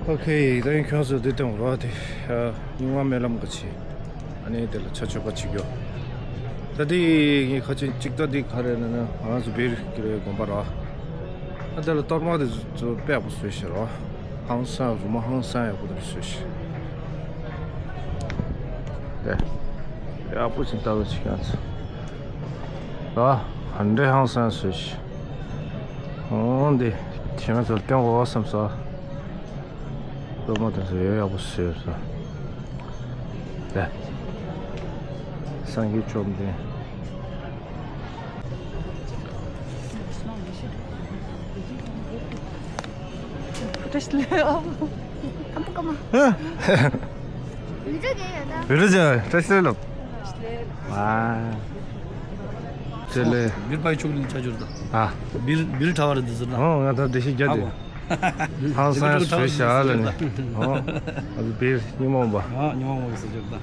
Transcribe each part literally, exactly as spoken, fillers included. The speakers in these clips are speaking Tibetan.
ཨོ་ཁེ། ད་ཡིན་ཁྱོད་ཚོ་འདི་སྟོན་རོགས་དེ། ཨ། རྙིང་མ་སྨོན་ལམ་གྱི་ཆེད། ཨ་ནི་དེ་ལ་ཆ་མཆོད་པ་བྱེད་རྒྱུ། ད་དེ་ངས་ཁ་ཆེན་གཅིག་ད་འདི་ག་རེ་ན་ན་ང་ཚོ་བེར་ཀྱི་རེ་དགོན་པ་ར། ཨ། དེ་ལ་གཏོར་མ་དེ་ཚོ་དཔེ་ཡག་པོ་བཟོས་ཤག་ར། ཧང་སང་རུ་མ་ཧང་སང་ཡག་པོ་དེ་བཟོས་ཤག་དེ་ཡག་པོ་ཞིག་ལྟ་བུ་ཞིག་ཡང་ཚོ། ཨ། ཧ་འདྲེ་ཧང་སང་བཟོས་ཤག་འོ་འདི་ཁྱེད་རང་ཚོར་སྟོན་དགོས་བསམ་སོང་། སློབ་མ་དེ་ཚོ་ཡོད་ཡག་པོ་བཟོས་སོང་། ལེ། སངས་རྒྱས་བཅོམ་ལྡན། བཀྲ་ཤིས་བདེ་ལེགས། བཀྲ་ཤིས་བདེ་ལེགས། བཀྲ་ཤིས་བདེ་ལེགས། ཨ། བདེ་ལེགས། བིར་པའི་ཕྱུགས་ལིང་ཆ་འཇོར་དང་། ཨ། བིར་བིར་གྲྭ་བ་རེད་འདི་ཟེར་ན། ཨོ། ང་ད་བདེ་སྐྱིད་རྒྱལ་དེ། ཧང་སང་བཟོས་བཞག་ལ་ནི། ཨོ། ཨ་བིར་ཉི་མ་འོང་པ། ཨ། ཉི་མ་འོང་བའི་ཟེར་འཇོར་དང་།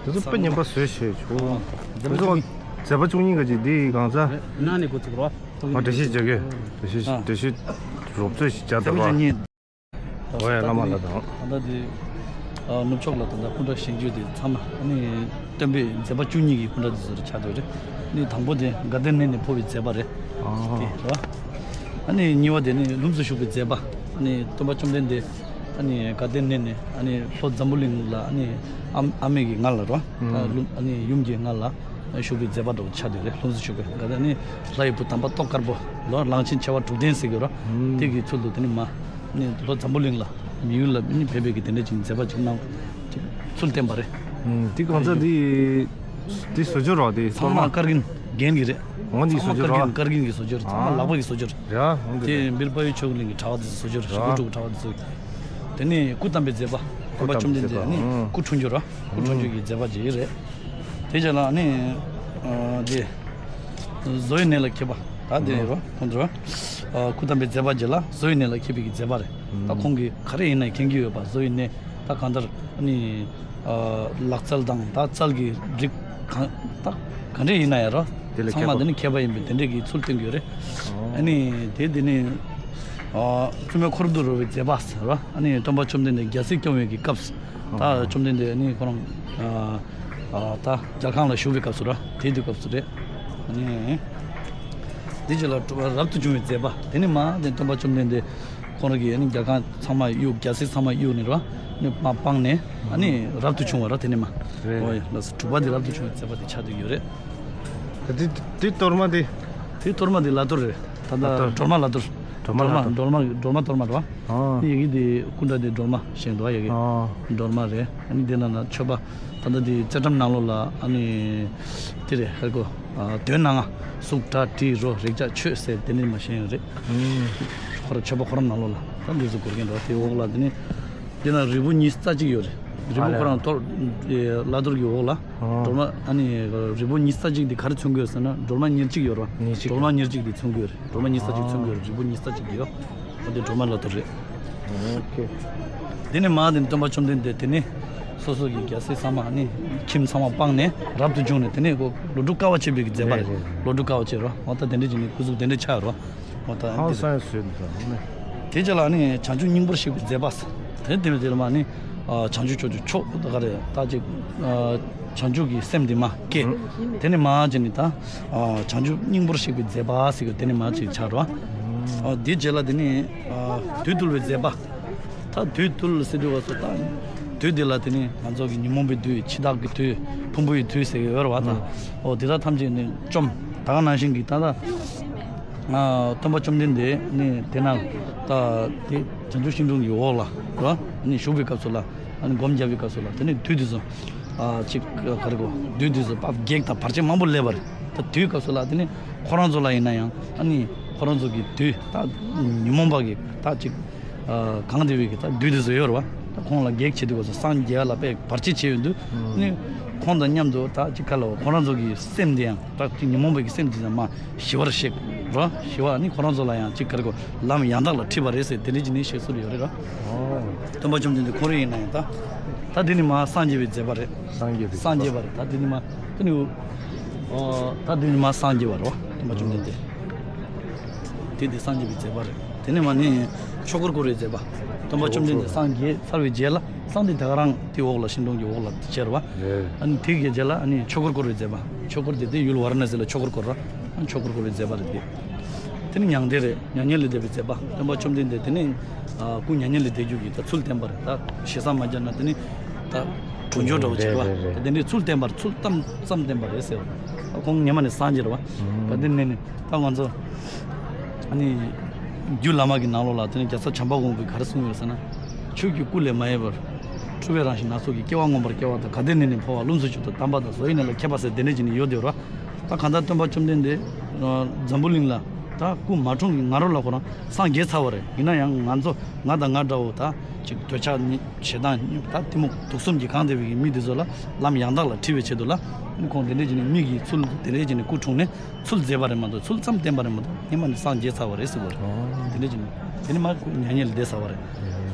དེ་ཚོ་དཔེ་ཉམས་པ་བཟོས་བྱས་བྱུང་། ཨ། མཛད་པ་བཅུ་གཉིས། མཛད་པ་བཅུ་གཉིས་ག་ཅིག་འདི་གང་ཚ། ན་ནི་འགོ་ཚུགས་རོ། ཨ། བཀྲ་ཤིས་རྒྱལ་གྱི་བཀྲ་ཤིས། ཨ། བཀྲ་ཤིས་རོབ་ཚོད་ཞིག་བྱ་ཐུབ་རོགས། འོ་ཡ། བླ་མ་ལ་དང་། ད་ལྟ་དེ། ཨ། ནུབ་ཕྱོགས་ལ་ད་ལྟ་སྐུ་འདྲ་བཞེངས་རྒྱུ་དེ་ཚང་མ་ནི་སྟོན་པའི་མཛད་པ་བཅུ་གཉིས་ཀྱི་སྐུ་འདྲ་དེ་ཚོ་ཆགས་བསྡད་རེད། ནི་དང་པོ་དེ་དགའ་ལྡན་གནས་ནས་འཕོ་བའི་མཛད་པ་རེད། ཨ། དེ་རེད་བ། ཨ་ནི་གཉིས་པ་དེ་ནི་ལྷུམས་སུ་ཞུགས་པའི་མཛད་པ། ཨ་ནི་སྟོན་པ་བཅོམ་ལྡན་འདས་ཨ་ནི་དགའ་ལྡན་གནས་ནས་ཨ་ནི་ལྷོ་འཛམ་བུ་གླིང་ལ་ཨ་ནི་ཨ་ཨ་མེས་ཀྱི་མངལ་ལ་རེད་བ། ཨ་ལྷུམས་ཨ་ནི་ཡུམ་གྱི་མངལ་ལ་ཞུགས་པའི་མཛད་པ་འདྲ་བོ་ཆགས་བསྡད་རེད། ལྷུམས་སུ་ཞུགས་པའི་དགའ་ལྡན་ནི་ལྷ་ཡི་བུ་དམ་པ་ཏོག་དཀར་པོ་ལོ་གླང་ཆེན་བྱེ་བ་དྲུག་ལྡན་ཟེར་གྱི་རོ། ཨུམ། དེ་གི་ཚུལ་དུ་དེ་ནི་མ། ནི་ལྷོ་འཛམ་བུ་གླིང་ལ་མི་ཡུལ་ལ་ནི་ཕེབས་པའི་གི་དེ་འདྲ་ཅིག་མཛད་པ་ཅིག་གནང་། ཅིག་ཚུལ་བསྟན་པ་རེད། ཨུམ། དེ་གང་ཚ་དེ་དེ་བཟོ་བཅོས་རོ་དེ་ཚང་མ་གཏོར་མ། བཀའ་རྒྱན་རྒྱན་གྱི་རེད། འོ་འདི་ཚང་མ་བཟོ་བཅོས་རོ། བཀའ་རྒྱན་བཀའ་རྒྱན་གྱི་བཟོ་བཅོས་རེད། ཚང་མ། ཨ། ལག་པ་གི་བཟོ་བཅོས་རེད། རེད། འོ་འདི་དེ་རེད། བིར་དཔའ་བོའི་ཕྱུགས་གླིང་གི་གྲྭ་བ་དེ་ཚོ་བཟོ་བཅོས་རེད། རེད། ཞི་འོ་འདི་ཁུ་ཕྲུག་གྲྭ་བ་དེ་ཚོ། དེ་ནི་སྐུ་བལྟམས་པའི་མཛད་པ། སྟོན་པ་བཅོམ་ལྡན་འདས་ནི་སྐུ་འཁྲུངས་རྒྱུ་ར། སྐུ་འཁྲུངས་རྒྱུ་གི་མཛད་པ་ཅིག་རེད། དེ་རྗེས་ལ་ནི། ཨ། དེ། བཟོ་ཡི་གནས་ལ་མཁས་པ། ད་དེ་རོ། ཁོང་ཚོ། ཨ། སྐུ་བལྟམས་པའི་མཛད་པ་རྗེས་ལ་བཟོ་ཡི་གནས་ལ་མཁས་པའི་གི་མཛད་པ་རེད། ད་ཁོང་གིས་ག་རེ་ཡིན་ན་མཁྱེན་གྱི་ཡོད་པ། བཟོ་ཡི་གནས། ད་གང་ལྟར་ནི། ཨ། ལག་རྩལ་དང་ད་རྩལ་གྱི་རིགས་གང་ད་ག་འདྲས་ཡིན་ན་ཡང་རོ། དེ་ལ་ཚང་མ་མཁས་པ། དེ་ནི་མཁས་པ་ཡིན་པའི་དེ་འདྲས་ཀྱི་ཚུལ་བསྟན་གྱི་ཡོད་རེད། ཨ་ནི་དེ་དེ་ནི། ཨ། བཙུན་མོའི་འཁོར་དུ་རོལ་བའི་མཛད་པ་ཟེར་རོ། ཨ་ནི་སྟོན་པ་བཅོམ་ལྡན་འདས་རྒྱལ་སྲིད་སྐྱོང་བའི་གི་སྐབས། ད་བཅོམ་ལྡན་འདས་ནི་ཁོ་རང་། ཨ། ཨ། ད་རྒྱལ་ཁང་ལ་བཞུགས་པའི་སྐབས་སུ་ར། དེ་དུས་སྐབས་སུ་རེད། ཨ་ནི། དེ་རྗེས་ལ་རབ་ཏུ་བྱུང་བའི་མཛད་པ། དེ་ནི་མ་དེ་སྟོན་པ་བཅོམ་ལྡན་འདས་ཁོང་རང་གིས་ཨ་ནི་རྒྱལ་ཁང་ཚང་མ་གཡུགས། རྒྱལ་སྲིད་ཚང་མ་གཡུགས་ནས་ར། ནི་མ་སྤངས་ནས་ཨ་ནི་རབ་ཏུ་བྱུང་བ་ར། དེ་ནི་མ། རེད། ཨོ་ཡ། ལགས་སོ། དྲུག་པ་དེ་རབ་ཏུ་བྱུང་བའི་མཛད་པ་དེ་ཆགས་བསྡད་ཡོད་རེད། དེ་དེ་གཏོར་མ་དེ། དེ་གཏོར་མ་དེ་ལ་གཏོར་རེད། ད་ལྟ་ལ་གཏོར། སྒྲོལ་མ་ལ་གཏོར། སྒྲོལ་མ་ལ་གཏོར། སྒྲོལ་མ་སྒྲོལ་མ་གཏོར་མ་རེད་བ། ཨ། ཡི་གེ་དེ་སྐུ་འདྲ་དེ་སྒྲོལ་མ་བཞེངས་འདུག་བ། ཡི་གེ། ཨ། སྒྲོལ་མ་རེད། ཨ་ནི་དེ་ནང་ན་མཆོད་པ། ད་ལྟ་དེ་ཚེ་སྒྲོམ་ནང་ལོགས་ལ་ཨ་ནི་དེ་རེད། ཧེ་གོ། ཨ། དོན་སྣ་ལྔ། གཟུགས་སྒྲ་དྲི་རོ་རེག་བྱ་ཆོས་ཟེར་དེ་ནི་མ་བཞེངས་ཡོད་རེད། ཨུམ། ཁོ་ར་མཆོད་པ་ཁོ་ར་ནང་ལོགས་ལ་ད་འདི་ཚོ་འགོར་གྱིན་འདུག་དེ་འོག་ལ་དེ་ནི། དེ་ན་རིལ་བུ་ཉི་ཤུ་རྩ་གཅིག་ཡོད་རེད། རིལ་བུ་ཨ་ལས། ཁོ་རང་གཏོར། ལ་གཏོར་གྱི་འོག་ལ། ཨ། སྒྲོལ་མ་ཨ་ནི་རིལ་བུ་ཉི་ཤུ་རྩ་གཅིག་དེ་ག་རེ་མཚོན་གྱི་ཡོད་ཟེར་ན། སྒྲོལ་མ་ཉེར་གཅིག་ཡོད་རེད་བ། ཉེར་གཅིག་སྒྲོལ་མ་ཉེར་གཅིག་དེ་མཚོན་གྱི་ཡོད་རེད། སྒྲོལ་མ་ཉི་ཤུ་རྩ་གཅིག་མཚོན་གྱི་ཡོད་རེད། རིལ་བུ་ཉི་ཤུ་རྩ་གཅིག་དེ་ཡོད། ཨ་དེ་སྒྲོལ་མ་ལ་གཏོར་རེད། ཨོ་ཁེ། དེ་ནས་མ་དེ་ནས་སྟོན་པ་བཅོམ་ལྡན་འདས་དེ་ནས་སོ་སོ་གི་རྒྱལ་སྲིད་ཚང་མ་ཨ་ནི་ཁྱིམ་ཚང་མ་སྤངས་ནས་རབ་ཏུ་བྱུང་ནས། དེ་ནས་ཁོ་ལོ་དྲུག་དཀའ་བ་སྤྱད་པའི་གི་མཛད་པ་རེད། རེད་རེད། ལོ་དྲུག་དཀའ་བ་སྤྱད་རོ། འོ་ད་དེ་འདྲ་བྱས་ནས་སྐུ་གཟུགས་དེ་འདྲ་ཆགས་རོ། འོ་ད་ཧང་སང་བཟོས་འདུག་ད་ནི། དེ་རྗེས་ལ་ནི་བྱང་ཆུབ་སྙིང་པོར་གཤེགས་པའི་མཛད་པ། དེ་དེ་ནས་དེ་ལ་མ་ནི། ཨ། བྱང་ཆུབ་ཕྱོགས་ཀྱི་མཆོག་ད་ག་རེ་ད་ཅིག་ཨ། བྱང་ཆུབ་ཀྱི་སེམས་དེ་མ་སྐྱེས། དེ་ནས་མ་ཅིག་ནི་ད། ཨ། བྱང་ཆུབ་སྙིང་པོར་གཤེགས་པའི་མཛད་པ་ཟེར་གྱི་དེ་ནས་མ་ཅིག་ཆགས་རོ། ཨ། དེ་རྗེས་ལ་དེ་ནི། ཨ། བདུད་འདུལ་བའི་མཛད་པ། ད་བདུད་འདུལ་ཟེར་དུས་སྐབས་སུ་ད་བདུད་དེ་ལ་དེ་ནི་ང་ཚོ་གི་ཉོན་མོངས་པའི་བདུད། འཆི་བདག་གི་བདུད། ཕུང་པོའི་བདུད་ཟེར་གྱི་ཡོད་རེད་བ་ད། ཨོ་དེ་དག་ཐམས་ཅད་ནི་བཅོམ། ད་ག་ནང་བཞིན་གྱི་ད་ལྟ། ཨ། སྟོན་པ་བཅོམ་ལྡན་འདས་ནི་དེ་ན་ད་དེ་བྱང་ཆུབ་ཤིང་དྲུང་གི་འོག་ལ་རོ། ནི་བཞུགས་པའི་སྐབས་སུ་ལ། ཨ་ནི་སྒོམ་རྒྱབ་པའི་སྐབས་སུ་ལ་དེ་ནི་བདུད་དེ་ཚོ། ཨ། ཅིག་ག་རེ་གོ། བདུད་དེ་ཚོ་ཕར་བགེགས་དང་བར་ཆད་མང་པོ་སླེབས་པ་རེད། ད་དེའི་སྐབས་སུ་ལ་དེ་ནི་ཁོ་རང་ཚོ་ལ་ཡིན་ན་ཡང་ཨ་ནི་ཁོ་རང་ཚོ་གི་བདུད་ད་ཉོན་མོངས་པ་གི་ད་ཅིག་ཨ། གང་དེ་བའི་གི་ད་བདུད་དེ་ཚོ་ཡོད་རེད་བ། ད་ཁོང་ལ་གེགས་བྱེད་དུས་སྐབས་སུ་སངས་རྒྱས་ལ་དཔེ་བར་ཆད་བྱེད་ཡོང་དུས། ཨ་ནི་ཁོང་དང་མཉམ་དུ་ད་ཅིག་ག་ལ་བ་ཁོ་རང་ཚོ་གི་སེམས་དེ་ཡང་ད་ཅིག་ཉོན་མོངས་པའི་གི་སེམས་དེ་ཚང་མ་ཞི་བར་གཤེགས་རོ། ཞི་བ་ནི་ཁོ་རང་ཚོ་ལ་ཡང་ཅིག་ག་རེ་གོ། ལམ་ཡང་དག་ལ་ཁྲིད་པ་རེད་ཟེར་དེ་འདྲ་ཅིག་ནི་བཤད་སྲོལ་ཡོད་རེད་ར། ཨོ། སྟོན་པ་བཅོམ་ལྡན་འདས་ཁོ་རང་ཡིན་ན་ཡང་ད། ད་དེ་ནི་མ་སངས་རྒྱས་པའི་མཛད་པ་རེད། སངས་རྒྱས་པའི་སངས་རྒྱས་པ་རེད། ད་དེ་ནི་མ། དེ་ནི། ཨོ། ད་དེ་ནི་མ་སངས་རྒྱས་པ་རེད་བ། སྟོན་པ་བཅོམ་ལྡན་འདས། དེ་དེ་སངས་རྒྱས་པའི་མཛད་པ་རེད། དེ་ནས་མ་ནི། ཆོས་འཁོར་བསྐོར་བའི་མཛད་པ། སྟོན་པ་བཅོམ་ལྡན་འདས་སངས་རྒྱས་ཚར་བའི་རྗེས་ལ། སངས་རྒྱས་དེ་ག་རང་དེ་འོག་ལ་ཤིང་སྡོང་གི་འོག་ལ་བྱས་རེད་བ། རེད། ཨ་ནི་དེ་གི་རྗེས་ལ་ཨ་ནི་ཆོས་འཁོར་བསྐོར་བའི་མཛད་པ། ཆོས་འཁོར་དེ་དེ་ཡུལ་ཝཱ་ར་ཎ་སི་ལ་ཆོས་འཁོར་བསྐོར་ར། ཨ་ནི་ཆོས་འཁོར་བསྐོར་བའི་མཛད་པ་རེད་དེ། དེ་ནི་མྱང་འདས་རེད། མྱ་ངན་ལས་འདས་པའི་མཛད་པ། སྟོན་པ་བཅོམ་ལྡན་འདས་དེ་ནི་ཨ་སྐུ་མྱ་ངན་ལས་འདས་རྒྱུ་གི་ད་ཚུལ་བསྟན་པ་རེད། ད་ཞེ་ས་མ་རྒྱག་ན་དེ་ནི་ད་གྲུབ་འབྱོར་འདྲ་བོ་བྱེད་པ། རེད་རེད་རེད། ད་དེ་འདྲའི་ཚུལ་བསྟན་པར་ཚུལ་ཙམ་ཙམ་བསྟན་པ་རེད་ཟེར་བ། ཁོང་སྔོན་མ་ནས་སངས་རྒྱས་རེད་བ། ད་དེ་ནས་ནི་ད་ང་ཚོ་ཨ་ནི་རྒྱུད་བླ་མ་གི་ནང་ལོགས་ལ་དེ་ནི་རྒྱལ་ཚབ་བྱམས་པ་གོང་བུས་ག་རེ་གསུངས་ཡོད་ཟེར་ན། ཆོས་ཀྱི་སྐུ་ལས་མ་གཡོས་པར། འཁྲུལ་པའི་རང་བཞིན་སྣ་ཚོགས་ཀྱིས། སྐྱེ་བ་མངོན་པར་སྐྱེ་བ་དང་། ག་དེ་ནས་ནི་འཕོ་བ། རླུང་འཚུབ་གཅིག་ཏུ་བསྡམས་པ་དང་། བཟོ་ཡི་ནི་ལ་ཁྱད་པར་ཟད། དེ་འདྲ་ཅིག་ནི་ཡོད་དེ་རོ། ད་གང་ལྟར་སྟོན་པ་བཅོམ་ལྡན་འདས་འཛམ་བུ་གླིང་ལ་ད་སྐུ་མ་འཁྲུངས་ཀྱི་སྔ་རོལ་ལ་ཁོ་རང་སངས་རྒྱས་ཚར་བ་རེད། ཡིན་ན་ཡང་ང་ཚོ་ང་དང་ང་འདྲ་བོ་ད་ཅིག་འདོད་ཆགས་ནི་ཞེ་སྡང་ནི་ད་གཏི་མུག་དུག་གསུམ་གྱིས་གང་བསྡད་པའི་མི་དེ་ཚོ་ལ་ལམ་ཡང་དག་ལ་ཁྲིད་པའི་ཆེད་དུ་ལ་ཁོང་དེ་འདྲ་ཅིག་ནི་མི་གི་ཚུལ་དེ་འདྲ་ཅིག་ནི་སྐུ་འཁྲུངས་ནས། ཚུལ་མཛད་པ་རེད་མ་གཏོགས། ཚུལ་ཙམ་བསྟན་པ་རེད་མ་གཏོགས། སྔོན་མ་ནས་སངས་རྒྱས་ཚར་བ་རེད་ཟེར་བ་རེད། དེ་འདྲ་ཅིག་ནི་དེ་ནི་མ་སྐུ་མྱ་ངན་ལས་འདས་ཚར་བ་རེད།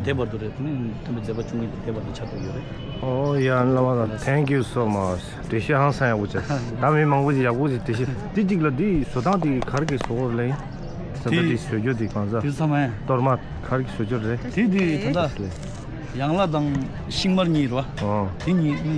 དེ་བར་དུ་རེད། དེ་ནི་སྟོན་པའི་མཛད་པ་བཅུ་གཉིས་དེ་བར་དུ་ཆགས་བསྡད་ཡོད་རེད། ཨོ་ཡ་བླ་མ་ལགས། Thank you so much། འགྲེལ་བཤད་ཧང་སང་ཡག་པོ་བྱས། ད་མི་མང་པོ་ཞིག་ཡག་པོ་ཞིག་འགྲེལ་བཤད། དེ་གཅིག་ལ་དེ་བཟོ་སྟངས་དེ་ག་རེ་གི་བཟོ་དགོས་རེད་ལབ་ཡིན། ད་ལྟ་དེ་དེ་བཟོ་རྒྱུ་དེ་གང་ཟག་དེ་ཚང་མ་ཡང་གཏོར་མ་ག་རེ་གི་བཟོ་རྒྱུ་རེད། དེ་དེ་ད་ལྟ་ཡན་ལག་དང་ཤིང་མར་གཉིས་རེད་བ། ཨོ། དེ་གཉིས་ནི་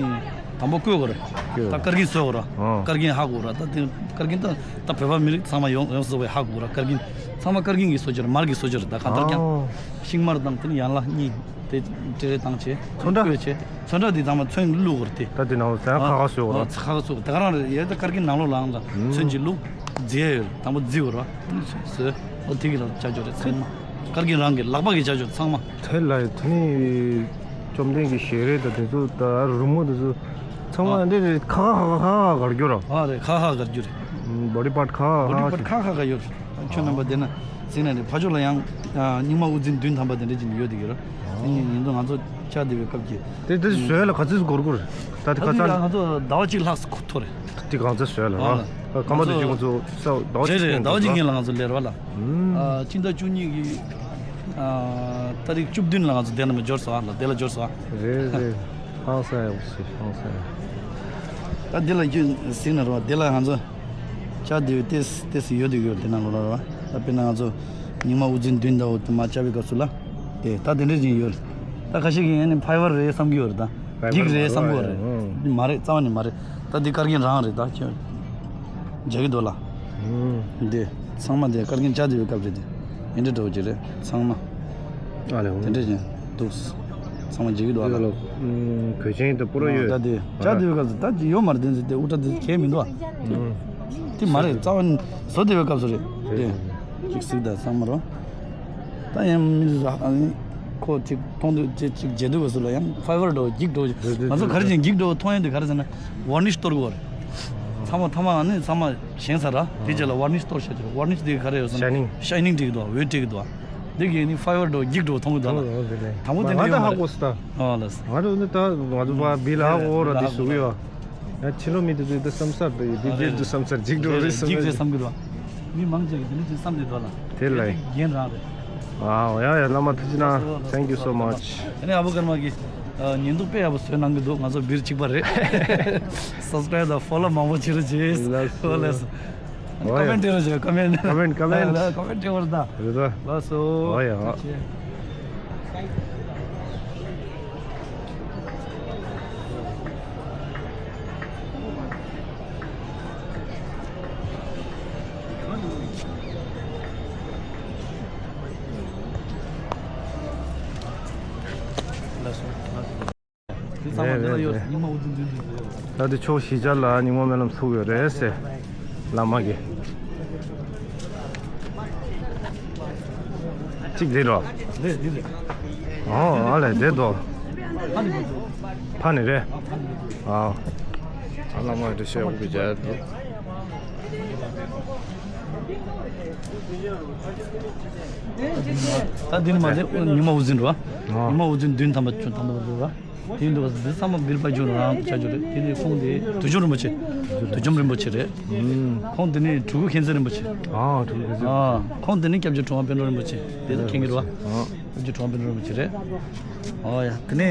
དང་པོ་བརྐོས་དགོས་རེད། བརྐོས། ད་སྐར་རྒྱན་བཟོས་དགོས་རེད། ཨོ། སྐར་རྒྱན་ཧ་གོ་རེད། ད་དེ་སྐར་རྒྱན་ད་ད་བོད་པ་མི་རིགས་ཚང་མ་ཡོངས་ཡོངས་སུ་རྫོགས་པའི་ཧ་གོ་རེད། སྐར་རྒྱན་ཚང་མ་སྐར་རྒྱན་གྱིས་བཟོ་རྒྱུ་རེད། མར་གྱིས་བཟོ་རྒྱུ་རེད། ད་གང་ལྟར་ཀྱང་ཨོ། ཤིང་མར་དང་དེ་ནི་ཡན་ལག་གཉིས་དེ་སྤྲེལ་རེ་བཏང་བྱས། ཚོན་ཁྲ། བརྐོས་བྱས། ཚོན་ཁྲ་དེ་ཚང་མ་ཚོན་བླུགས་དགོས་རེད་དེ། ད་དེ་ནང་ལ་ཚོན་ཁ་ཁ་བཟོས་དགོས་རེད། ཨོ། ཁ་ཁ་བཟོས་དགོས། ད་ག་རང་རེད། ཡ་ད་སྐར་རྒྱན་ནང་ལོགས་ལའང་ད་ཚོན་གྱིས་བླུགས། རྫི་ཡ་ཡོད་རེད། དང་པོ་རྫི་དགོས་རེད་བ། བཟོས། ཨོ་དེ་གི་རང་བྱ་རྒྱུ་རེད་ཚང་མ། སྐར་རྒྱན་རང་གི་ལག་པ་གི་བྱ་རྒྱུ་ཚང་མ། དེ་ལ་དེ་ནི་བཅོམ་ལྡན་གྱི་ཞལ་རས་དང་དེ་ཚོ་ད་རི་མོ་དེ་ཚོ་ཚང་མ་ཨ། འདི་རེད། ཁ་ཁ་ཁ་ཁ་ཁ་གར་རྒྱུ་ར། ཨ་རེད། ཁ་ཁ་གར་རྒྱུ་རེད། Body part་ཁ་ཁ་Body part་ཁ་ཁ་ཁ་ཁ་ཡོད་རེད། ཁྱོད་རྣམ་པ་བསྡད་ན་གཟིགས་ན་རེད། ཕ་ཕྱོགས་ལ་ཡང་ཨ་རྙིང་མ་དབུ་འཛིན་བདུན་ཐམ་པ་དེ་འདྲ་ཅིག་ཡོད་དེ་ཡོད་ར། དེ་ཉིན་ཉིན་དུ་ང་ཚོ་ཕྱག་བདེ་བའི་སྐབས་ཀྱི་དེ་དེ་བཟོས་ལ་ག་ཚོད་འགོར་འགོར། ད་དེ་ད་ག་དུས་ཚ་ལ་ང་ཚོ་ཟླ་བ་གཅིག་ལྷག་ཙམ་འགོར་ཐོག་རེད། དེ་གང་ཚ་བཟོས་ལ་ཨ་ར། ལ་སྐར་མ་དུས་ཚོད་ང་ཚོ་ས་ཟླ་བ་རེད་གཅིག་རེད། ཟླ་བ་གཅིག་ཉིན་ལ་ང་ཚོ་ལས་ར་ལ། ཨ་ཕྱི་ཟླ་བཅུ་གཉིས་ཀྱི་ཨ་ཏ་རིག་བཅུ་བདུན་ལ་ང་ཚོ་དེ་ལ་མ་འབྱོར་སོང་། ཨ་ལ་དེ་ལ་འབྱོར་སོང་། རེད་རེད། ཧང་སང་ཡག་པོ་ཞིག་ཧང་སང་ཡག་ད་དེ་ལ་ཁྱོད་གཟིགས་ན་ར་བ། དེ་ལ་ང་ཚོ་ཕྱག་བདེ་བའི་ཏེས་ཏེས་ཡོད་དེ་ཡོད་དེ་ནང་ལོགས་ལ་ར་བ། ད་དཔེར་ན་ང་ཚོ་རྙིང་མ་དབུ་འཛིན་བདུན་ཟླ་བོ་དེ་མ་བཅའ་བའི་སྐབས་སུ་ལ་དེ་ད་དེ་འདྲ་ཅིག་ཡོད། ད་ཁ་ཤས་ཀྱིས་ཨ་ནི་ཕའི་བར་རེད་བསམ་གྱི་ཡོད་རེད། ད་ཕའི་བར་འགྱིག་རེད་མ་བསམ་གྱི་ཡོད་རེད། རེད། ཨང་། མ་རེད། རྩ་བ་ནས་མ་རེད། ད་འདི་སྐར་རྒྱན་རང་རེད། ད་ཁྱོད་རྒྱག་གི་འདུག་ལ། ཨང་། འདི་ཚང་མ་འདི་སྐར་རྒྱན་བཅའ་བསྡད་པའི་སྐབས་རེད། དེ་འདི་འདྲ་འདྲ་བོ་ཅིག་རེད་ཚང་མ། ཨ་ལས། འོང་། དེ་འདྲ་ཅིག་འདུག་ཚང་མ་འཇིག་གི་འདུག་ཨ་ལ། འདི་ལ་གོས་ཆེན་དང་པོ་ར་ཡོད། ད་དེ་བཅའ་བསྡད་པའི་སྐབས་སུ་ད་ཅིག་ཡོད་མ་རེད། དེ་ཚོ་དེ་དབུ་སྐྲ་དེ་གས་མི་འདུག་ཨ། ཨང་། དེ་མ་རེད། རྩ་བ་ནས་བཟོ་བསྡད་པའི་སྐབས་སུ་རེད། རེད། དེ་ཅིག་གཟིགས་དང་ཚང་མ་རོ། ད་ཡང་མི་ཚོ་ཨ་ནི་ཁོ་ཅིག་མཐོང་དུས་ཅིག་ཅིག་མཇལ་དུས་སྐབས་སུ་ལ་ཡང་ཕའི་བར་འདྲ་བོ་འགྱིག་འདྲ་བོ་ཞིག་རེད་རེད། ང་ཚོ་ག་རེ་བྱས་འགྱིག་འདྲ་བོ་མཐོང་ཡ་དེ་ག་རེ་ཟེར་ན་ཝར་ནིཤ་གཏོར་དགོས་རེད། ཚང་མ་ཐ་མ་ཨ་ནི་ཚང་མ་ཞན་ས་ར། དེ་རྗེས་ལ་ཝར་ནིཤ་གཏོར་བྱ་རྒྱུ་རེད། ཝར་ནིཤ་དེ་ག་རེ་ཡོད་ཟེར་ན་ཤའི་ནིང་། ཤའི་ནིང་བྲིས་ཀྱི་འདུག་ཝེ་བྲིས་ཀྱི་འདུག་འདི་གས་ནི་ཕའི་བར་འདྲ་བོ་འགྱིག་འདྲ་བོ་མཐོང་གི་འདུག་ཨ་ལ། ཨོ་དེ་རེད། དང་པོ་དེ་ང་འདྲ་ད་ཡོད་ཧ་མ་གོ་རེད། སི་ད། ཨོ་ལ། ང་འདྲ་ནི་ད་ང་ཚོ་ཕ་བི་ལ་ཧ་གོ་ར་དེ་བཟོ་གི་ཡོད། ཡང་ཕྱི་ལོགས་མི་དེ་ཚོས་ད་བསམ་སར་དེ་ཡོད། དེ་རེད་རེད། དེ་བསམ་སར་འགྱིག་འགྲོ་རེད་བསམ་འགྱིག་རེད་བསམ་གི་འདུག་མི་མང་ཆེ་གིས་དེ་འདྲ་ཅིག་བསམ་བསྡད་འདུག་ལ། དེ་ལ་ཡིན། རྒྱན་རང་རེད། ཨ་ཡ་ཡ། བླ་མ་ཐུགས་རྗེ་གནང་། Thank you so much། ཨ་ནི་ཨ་བུ་ཀརྨ་གིས་ཨ་ཉིན་ཐོ་དཔེ་ཡག་པོ་བཟོས་གནང་གི་འདུག་ང་ཚོ་སྦིར་གཅིག་པ་རེད། སབ་སི་ཀ་རེབ་དང་ཕོ་ལོ་མང་པོ་བྱེད་རོགས་བྱེད། ལགས་སོ། ཨོ་ལགས་སོ། ཨ་ནི་ཨོ་ཡ། ཀོ་མེན་ཊི་སྤྲད་རོགས་བྱེད། ཀོ་མེན་ཊི། ཀོ་མེན་ཊི། ཀོ་མེན་ཊི། ལགས་ལགས། ཀོ་མེན་ཊི་སྤྲད་རོགས་དང་། རེད་ད། ལགས་སོ། ཨོ་ཡ། ཐུགས་རྗེ་ཆེ། ལགས་སོ། ལགས་སོ། དེ་ཚང་མ་འདི་ལ་ཡོད། རེད་རེད། རྙིང་མ་དབུ་འཛིན་བདུན་འཛིན་དུ་ཡོད། ད་དེ་ཕྱོགས་བཞི་ཆ་ལ་རྙིང་མ་སྨོན་ལམ་ཚུགས་ཡོད་རེད་ཟེར། བླ་མ་གིས། གཅིག་འདི་རོ། རེད་འདི་རེད། ཨོ་ཨ་ལས་འདི་དོ། ཕ་ནི་རེད། ཨ་བླ་མ་འདི་ཤེས་དབུ་གི་རྒྱལ་དུ། ད་འདི་ནི་མ་འདི་རྙིང་མ་དབུ་འཛིན་རོ། རྙིང་མ་དབུ་འཛིན་བདུན་ཐམ་པ་བཅུ་ཐམ་པ་རོ། དེ་འདུག་པ། འདི་ཚང་མ་སྦིར་པ་ཇོ་རང་བྱ་རྒྱུ་རེད། དེ་ནི་ཁོང་དེ་དུས་འཇོམས་རིན་པོ་ཆེ། དུས་འཇོམས་རིན་པོ་ཆེ་རེད། ཁོང་དེ་ནི་གྲུ་གུ་མཁྱེན་བརྩེ་རིན་པོ་ཆེ། ཨ་གྲུ་གུ་མཁྱེན་བརྩེ། ཨ་ཁོང་དེ་ནི་སྐྱབས་རྗེ་གྲུབ་དབང་པཎ་གྲུབ་རིན་པོ་ཆེ། དེ་ཚོ་མཁྱེན་གྱི་རེད་བ། ཨ་སྐྱབས་རྗེ་གྲུབ་དབང་པཎ་གྲུབ་རིན་པོ་ཆེ་རེད། ཨོ་ཡ། དེ་ནས་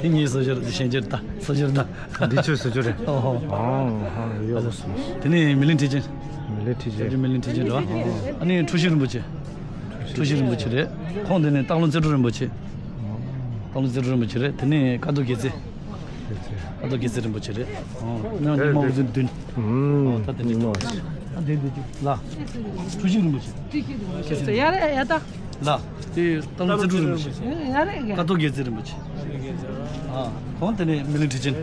དེ་ཉིད་སོ་སོར་དེ་ཞལ་མཇལ་ད་སོ་སོར་ད། འདི་ཆོས་སོ་སོར་རེད། ཨོ་ཧོ། ཨོ་ཧོ། ཡོད་པ་སོང་། དེ་ནས་མི་ལིང་ཁྲི་ཆེན། མི་ལིང་ཁྲི་ཆེན། སྐྱབས་རྗེ་མི་ལིང་ཁྲི་ཆེན་རེད་བ། ཨ་ནི་འཁྲུལ་ཞིག་རིན་པོ་ཆེ། ཐུགས་རྗེ་རིན་པོ་ཆེ་རེད། ཁོང་དེ་ནས་སྟག་ལུང་རྩེ་སྤྲུལ་རིན་པོ་ཆེ། སྟག་ལུང་རྩེ་སྤྲུལ་རིན་པོ་ཆེ་རེད། དེ་ནས་ཀ་རྡོ་རྒྱལ་རྩེ། ཀ་རྡོ་རྒྱལ་རྩེ་རིན་པོ་ཆེ་རེད། ཨོ། ཉི་མ་དབུ་འཛིན་བདུན། ཨོ། ད་དེ་ནས་ཉི་མ། ཨ་དེ་དེ་ཅིག་ལ། ཐུགས་རྗེ་རིན་པོ་ཆེ། ཡ་རེད་ཡ་ད། ལ། དེ་སྟག་ལུང་རྩེ་སྤྲུལ་རིན་པོ་ཆེ། ཡ་རེད་ཡ། ཀ་རྡོ་རྒྱལ་རྩེ་རིན་པོ་ཆེ། ཨ། ཁོང་དེ་ནས་སྨིན་གླིང་ཁྲི་ཆེན། ཨ།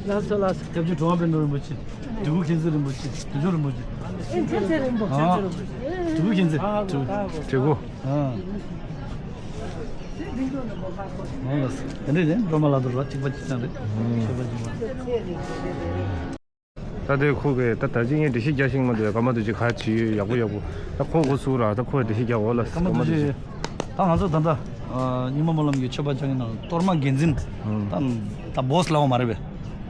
ལགས་སོ་ལགས་སོ། སྐྱབས་རྗེ་གྲུབ་དབང་པད་འབྱུང་རིན་པོ་ཆེ། འབྲི་གུང་མཁྱེན་བརྩེ་རིན་པོ་ཆེ། འབྲི་གུང་རིན་པོ་ཆེ། ཨེ་མཁྱེན་བརྩེ་རིན་པོ་ཆེ། ཨ། འབྲི་གུང་མཁྱེན་བརྩེ། འབྲི་གུང་། འབྲི་གུང་། ཨ། ཨོ་ལགས་སོ། དེ་འདྲ་རེད། སྒྲོལ་མ་ལགས་དོ་ར་གཅིག་པ་གཅིག་རྐྱང་རེད། ཨང་། ཤོད་པ་གཅིག་པ། ད་དེ་ཁོ་གིས་ད་ད་ཅི་ངས་འགྲེལ་བཤད་རྒྱག་ཤེས་ཀྱི་མ་འདུག་ཀརྨ་རྡོ་རྗེ་ག་བྱེད་ཡོད། ཡག་པོ་ཡག་པོ། ད་ཁོ་འགོ་ཚུགས་ར། ད་ཁོས་འགྲེལ་བཤད་རྒྱག་འོ་ལ། ཀརྨ་རྡོ་རྗེ། ད་ང་ཚོ་ད་ལྟ་རྙིང་མ་སྨོན་ལམ་གྱི་མཆོད་པ་རྐྱང་གི་ནང་གཏོར་མ་འགན་འཛིན། ཨང་། ད་ད་སྦོ་སི་ལབ་པ་མ་རེད་པས།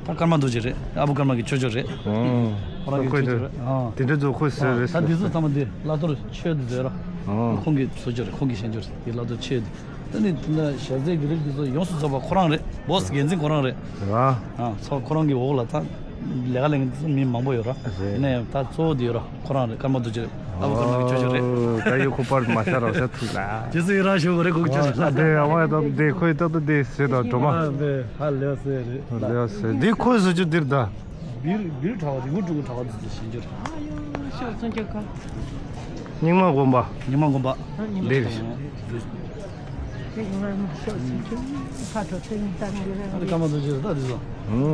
ད་ཀརྨ་རྡོ་རྗེ་རེད། ཨ་བུ་ཀརྨ་གི་ཅོ་ཅོ་རེད། ཨང་། ཁོ་རང་གི་ཅོ་ཅོ་རེད། ཨང་། དེ་འདྲ་ཚོ་ཁོས་ཟེར་རེད། ད་འདི་ཚོ་ཚང་མ་འདི་བླ་གཏོར་མཆོད་འདི་ཚོ་ཡོད་ར། ཨང་། ཁོང་གི་བཟོ་ཅོ་རེད། ཁོང་གི་ཞལ་ཅོ་རེད། འདི་བླ་གཏོར་མཆོད་འདི། ད་ནི་དེ་འདྲ་ཞལ་ཟས་ཀྱི་རིགས་འདི་ཚོ་ཡོངས་སུ་རྫོགས་པ་ཁོ་རང་རེད། སྦོ་སི་འགན་འཛིན་ཁོ་རང་རེད། ར། ཨང་། ཚོ་ཁོ་རང་གི་འོག་ལ་ད་ལས་ཀ་ལས་མཁན་འདི་ཚོ་མི་མང་པོ་ཡོད་ར། རེད། ཡིན་ན་ཡང་ད་གཙོ་བོ་འདི་ཡོད་ར། ཁོ་རང་རེད། ཀརྨ་རྡོ་རྗེ་རེད། ཨ་བུ་ཀརྨ་གི་ཅོ་ཅོ་རེད། ཨོ། ད་ཡོད་ཁོ་པར་མ་ཤར་རོགས་ཤ་ཐུག་ལ། རྗེས་སུ་ཡི་རང་ཞུ་བ་རེད། གོ་ཅོ་རེད་ལ། ཨ་དེ་ཨ་བ་ད་དེ་ཁོས་ད་ད་དེ་ཟེར་ད་སྒྲོལ་མ། ཨ་དེ་ཧ་ལས་ཟེར་རེད་ལ། ལས་ཟེར་འདི་ཁོས་ཟེར་རྒྱུ་འདིར་ད། བིར་བིར་གྲྭ་བ་རི་བོ་ཀྲུང་གྲྭ་བ་འདི་ཚོ་ཞིག་འགྱུར། ཨ་ཡོ་ཤོག་ཚོན་ཁྱབ་ཁ། རྙིང་མ་དགོན་པ། རྙིང་མ་དགོན་པ། རྙིང་མ་འདིར། དགོན་པ། ཨ་ཀརྨ་རྡོ་རྗེ་རེད་ད་འདི་ཚོ།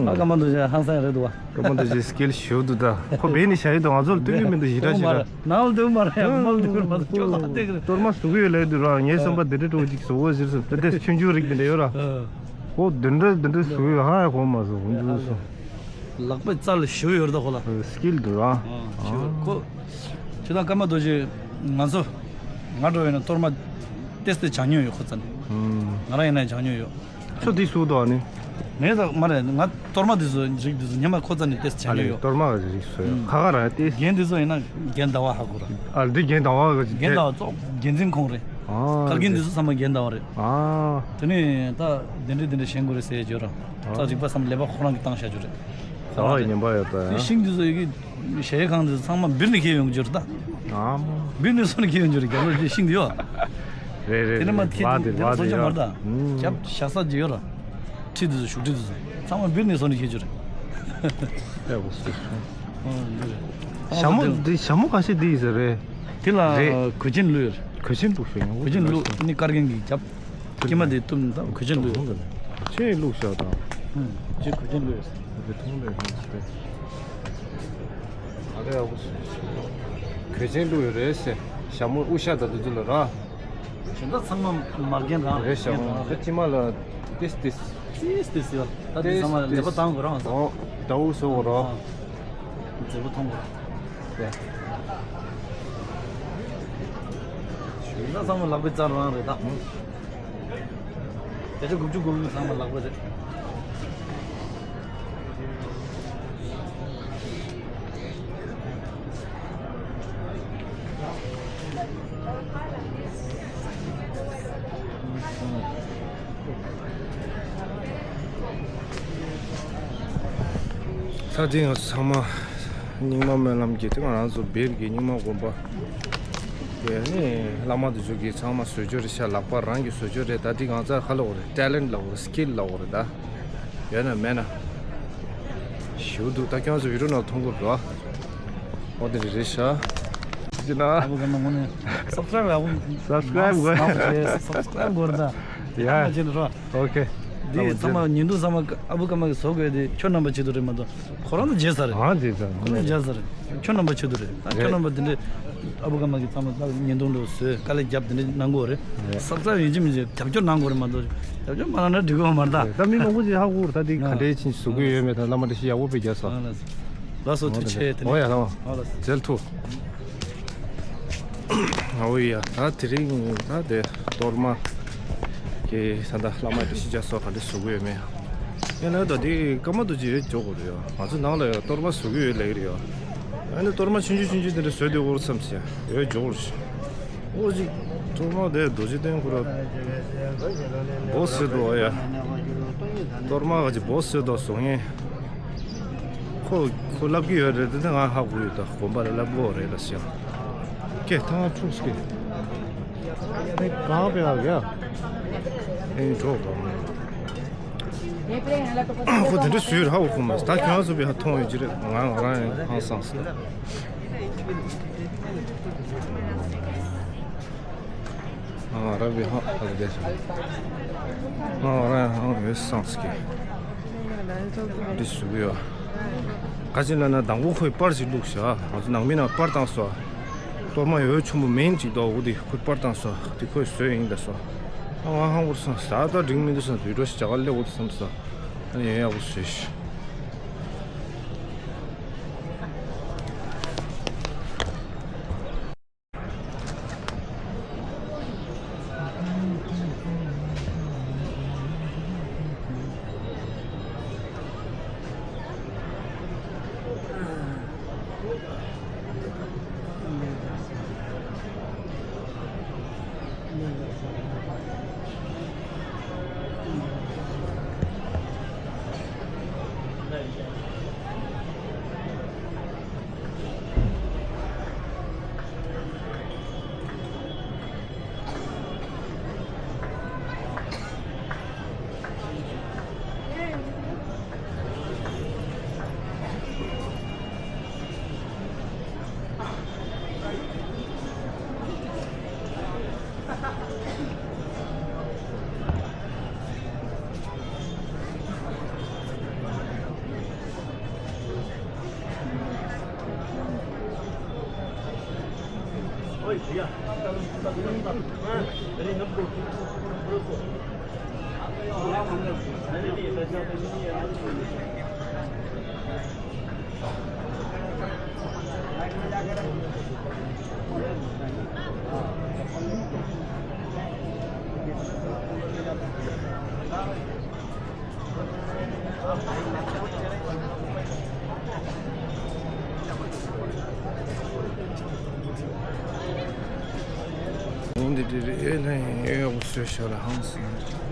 ཨ་ཀརྨ་རྡོ་རྗེ་ཧང་སང་རེད་འདུག་བ། ཀརྨ་རྡོ་རྗེ་སི་ཀིལ་ཞེ་པོ་འདུག་ད་ཁོ་བས་ནི་བྱ་ཡི་འདུག་ང་ཚོ་ལ་སྟོན་གྱི་མི་འདུག་ཞེ་དྲག་ཞེ་དྲག་ནང་ལ་འདུག་མ་རེད། ཡང་མ་ལ་འདུག་མ་འདུག་ཁྱོད་ལ་བལྟས་ཀྱི་རེད། གཏོར་མ་བཟོ་གི་ཡོད་ལབ་འདུག་ར། ངའི་བསམ་པ་འདི་འདྲ་འགྲོ་གི་ཅིག་བཟོ་འོ་ཟེར་སོང་། ད་ལྟའི་ཆུང་ཆུང་རིགས་འདི་འདྲ་ཡོད་ར། ཨོ་འདི་འདྲ་འདི་འདྲ་བཟོ་གི་ཡོད། ཧ་ཡ་གོ་མ་སོང་འདུག་སོང་། ལག་པའི་རྩལ་ཞེ་པོ་ཡོད་རེད་ད་ཁོ་ལ། སི་ཀིལ་འདུག་ར། ཞེ་པོ་ཁོ། ཁྱོད་དང་ཀརྨ་རྡོ་རྗེ་ང་ཚོ་ང་འགྲོ་ཡོད་ན་གཏོར་མ་ཏེས་ཏེ་སྦྱང་མྱོང་ཡོད་ཁོ་རྩ་ནས། ང་རང་ཡིན་ན་སྦྱང་མྱོང་ཡོད། ཁྱོད་འདི་སུ་དོ་ནི། ངས་ད་མ་རེད། ང་གཏོར་མ་འདི་ཚོ་རིགས་འདི་ཚོ་ཉི་མ་ཁོ་རྩ་ནས་ཏེས་སྦྱང་ཨ་མྱོང་ནི་ཡོད། གཏོར་མ་གི་རིགས་སུ་ཡོད། ཁ་ཁ་ར་ཏེས། རྒན་འདི་ཚོ་ཡིན་ན་རྒན་ཟླ་བ་ཧ་གོ་ར། ཨ་འདི་རྒན་ཟླ་བ་གི་རྒན་ཟླ་བ་ཙོག་རྒན་འཛིན་ཁོང་རེད། ཨ་ཁར་རྒན་འདི་ཚོ་ཚང་མ་རྒན་ཟླ་བ་རེད། ཨ་དེ་ནས་ད་དེ་འདྲས་དེ་འདྲས་བཞེངས་དགོས་རེད་ཟེར་ཡ་ཅིག་ཡོད་ར། ད་རིག་པ་བསམ་ལས་པ་ཁོ་རང་གི་བཏང་བཞག་རྒྱུ་རེད། ཟླ་བ་ཡི་ཉན་པ་ཡོད་ད། དེ་ཤིང་འདི་ཚོ་ཡི་གེ་གཞལ་ཡས་ཁང་འདི་ཚོ་ཚང་མ་བིར་ནས་འཁྱེར་ཡོང་རྒྱུ་རེད་ད། ཨ་མ། བིར་ནས་བཟོས་ནས་འཁྱེར་ཡོང་རྒྱུ་རེད། རྒྱ་ལོ་དེ་ཤིང་འདི་ཡོད། རེད་རེད། དེ་ནས་མ་རེད། ཁྱེར་ལ་དེ་དེ་ལ་ལ་བཟོ་དེ་ཆོག་མ་རེད་ཡ། ད། ཨུམ། རྒྱབ་བཞག་ས་ཅིག་ཡོད་ར། ཁྲི་འདི་ཚོ་བཞུགས་ཁྲི་འདི་ཚོ་ཚང་མ་བིར་ནས་བཟོས་ནས་འཁྱེར་རྒྱུ་རེད། ཨེ་འོ་སོ་སོ། ཨོ་འདི་རེད། ཞྭ་མོ་འདི་ཞྭ་མོ་ཁ་ཤས་འདི་ཡིན་ས་རེད། དེ་ལ་རེད། གོས་ཆེན་བླུགས་ཡོད་རེད། གོས་ཆེན་བླུགས་ཤོག་ཡང་། གོས་ཆེན་བླུགས་ནི་དཀར་རྒྱན་གྱི་རྒྱབ། དཀྱིལ་མ་དེ་བཏུམ་དང་གོས་ཆེན་བླུགས་ཡོད། ཆེན་བླུགས་ཤག་དང་། ཧུམ། ཅེས་གོས་ཆེན་བླུགས་ཡོད། གོས་ཆེན་བླུགས་ཡོད་ཟེར། ཨ་རེ་ཨ་བོ་ཟེར། གོས་ཆེན་བླུགས་ཡོད་རེད་ཟེར། ཞྭ་མོ་དབུ་ཞྭ་དང་དེ་ཚོ་ལ་ར། གཞན་དག་ཚང་མ་མ་རྒན་རང་རེད། ཞྭ་མོ་རྒན་རང་རེད། དཀྱིལ་མ་ལ་ཏིས་ཏིས། ཏིས་ཏིས་ཡོད། ད་དེ་ཚང་མ་ལ་ལེགས་པོ་བཏང་དགོས་རང་ཟེར། ཨོ། ཟླ་བོ་བཟོ་དགོས་ར། མཛེས་པོ་མཐོང་དགོས་ར། ད་ཚང་མ་ལག་པའི་རྩལ་རང་རེད་ད། བརྒྱ་ཆ་དགུ་བཅུ་དགུ་བཅུ་ཚང་མ་ལག་པ་རེད། ད་དེ་ང་ཚོ་ཚང་མ་རྙིང་མ་སྨོན་ལམ་གྱི་དེ་ང་རང་ཚོ་བིར་གྱི་རྙིང་མ་དགོན་པ། དེ་ནི་བླ་མ་དེ་ཚོ་གིས་ཚང་མ་བཟོ་རྒྱུ་རེད་ཤག་ལག་པ་རང་གིས་བཟོ་རྒྱུ་རེད། ད་འདི་གང་ཚ་ཧ་ལོ་རེད། ཊེ་ལེན་ཊི་ལབ་དགོས་རེད། སི་ཀིལ་ལབ་དགོས་རེད། ད་ཡོད་ན་མེད་ན་ཞུ་འདུག་ད་ཁྱོད་ཚོ་བི་ཌི་ཡོ་ནང་མཐོང་གི་རེད། འོ་དེ་རེད་ཤག་ཅི་ན། ཨ་བུ་ག་ན་ངོ་ནས་སབ་སི་ཀ་རའིབ་ཨ་བུ། སབ་སི་ཀ་རའིབ་དགོས། སབ་སི་ཀ་རའིབ་དགོས་རེད་ད། ཡ། ཨ་ཅེ་ར། ཨོ་ཁེ། འདི་ཚང་མ་ཉིན་དུ་ཚང་མ་ཨ་བུ་ཀརྨ་གིས་བཟོ་དགོས་དེ་ཁྱོད་རྣམ་པ་ཆེད་དུ་རེད་མ་གཏོགས་ཁོ་རང་ཚོ་བརྗེད་ས་རེད། ང་བརྗེད་ས་རེད། ཁོ་རང་བརྗེད་ས་རེད། ཁྱོད་རྣམ་པ་ཆེད་དུ་རེད། ད་ཁྱོད་རྣམ་པ་དེ་འདྲས་ཨ་བུ་ཀརྨ་གིས་ཚང་མ་ད་ཉིན་དུ་འགྲོ་བཟོས་དཀའ་ལས་རྒྱབ་དེ་འདྲས་གནང་དགོས་རེད། ཨེ། སབ་སི་ཀ་རའིབ་ཡིན་གཅིག་མིན་གཅིག་རྒྱབ་སྐྱོར་གནང་དགོས་རེད་མ་གཏོགས་རྒྱབ་སྐྱོར་མ་གནང་ན་འགྲིག་གི་ཡོད་མ་རེད་ད། ད་མི་མང་པོ་ཅིག་ཧ་གོ་རེད། ད་དེ་ག་འདྲས་ཕྱིན་བཟོ་གི་ཡོད་མེད་ད་བླ་མ་འདྲ་ཞིག་ཡག་པོ་དཔེ་རྒྱག་ས། ལགས་སོ་ཐུགས་རྗེ་ཆེ། དེ་ནས་ཨོ་ཡ་ལགས་མ་ལགས་མཇལ་ཐུབ། ཨོ་ཡ། ད་དེ་རིང་ད་དེ་གཏོར་མ་གི་ད་ལྟ་བླ་མ་འདྲ་ཞིག་རྒྱག་ས་ག་འདྲས་བཟོ་གི་ཡོད་མེད། ཡིན་ན་ད་དེ་ཀརྨ་རྡོ་རྗེ་ཡོད་འཇོག་དགོས་རེད་ཡ། ང་ཚོ་ནང་ལ་ཡ་གཏོར་མ་བཟོ་གི་ཡོད་ལབ་ཀྱི་རེད་ཡ། ཨ་ནི་གཏོར་མ་ཆུང་ཆུང་ཆུང་ཆུང་དེ་འདྲ་བཟོས་དུས་འོར་མཚམས་སུ་ཡོད་འཇོག་རེད། ཨོ་ཅིག་གཏོར་མ་དེ་རྡོ་རྗེ་གདན་ཁོ་ར་སྦོ་སི་དོ་ཡ། གཏོར་མ་ག་ཅིག་སྦོ་སི་དོ་བཟོ་མཁན་ཁོ་ཁོ་ལབ་ཀྱི་ཡོད་རེད་དེ་ང་ཧ་གོ་ཡོད་ད་དགོན་པ་ལ་ལབ་དགོས་རེད་ལ་ཟེར། ཁྱེད་ཐང་འཁྲུགས་ཀྱི། ཨེ་གང་པའི་ཨ་ག་ཨེ་འགྲོ་ག་ཁོ་དེ་འདྲ་བཟོས་ར་འོ་ཁོ་མ་ད་ཁྱོད་ཚོ་བའི་ཧ་མཐོང་ཡོད་ཀྱི་རེད། ང་ང་རང་ཡང་ཧང་སངས་སོང་། ང་རང་བའི་ཧ་ཨ་ག་ང་ང་རང་ཡང་ཧང་ཡོད་སངས་ཀྱི། འདི་བཟོ་གི་ཡོད། ག་ཅི་ལ་ན་དང་པོ་ཁོས་པར་ཞིག་བླུགས་ཤག་ང་ཚོ་ནང་མི་ནང་པར་བཏང་སོ། གཏོར་མ་འོད་ཆེན་པོ་མིན་ཅིག་འདུག་འོ་དེ་ཁོས་པར་བཏང་སོ། དེ་ཁོས་བཟོས་ཡིན་ད་སོ། ཨ་ང་ཧང་པོར་སོང་ཟ་ད་འགྲིག་མི་འདུག་སོང་དུད་འགྲོ་ཞིག་ཇ་ག་སླེབས་འོ་དེ་བསམ་སོ། ཨ་ནི་ཡང་ཡག་པོ་བཟོས་ཤག་འདི་འདི་རེད་ལན་ཡོད་ཡོད་བཟོས་ཤག་ལ་ཧང་སང་།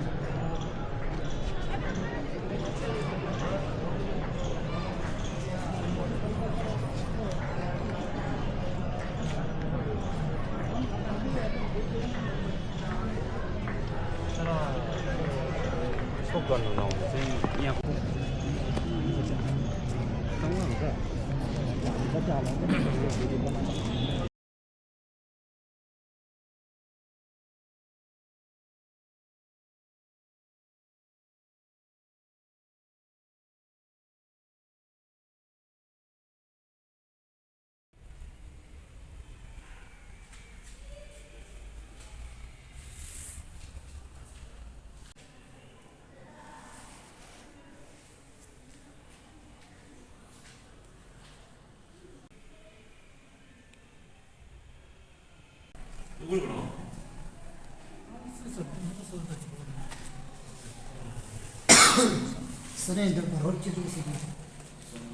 སི་རེད་འདུག་རོལ་གྱི་འདུག་ཟེར་གྱི་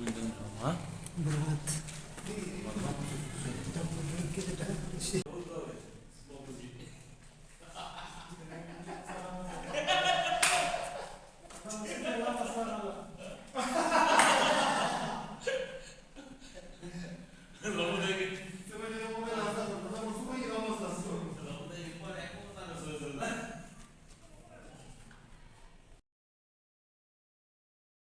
འདུག་འདུག་ཨ།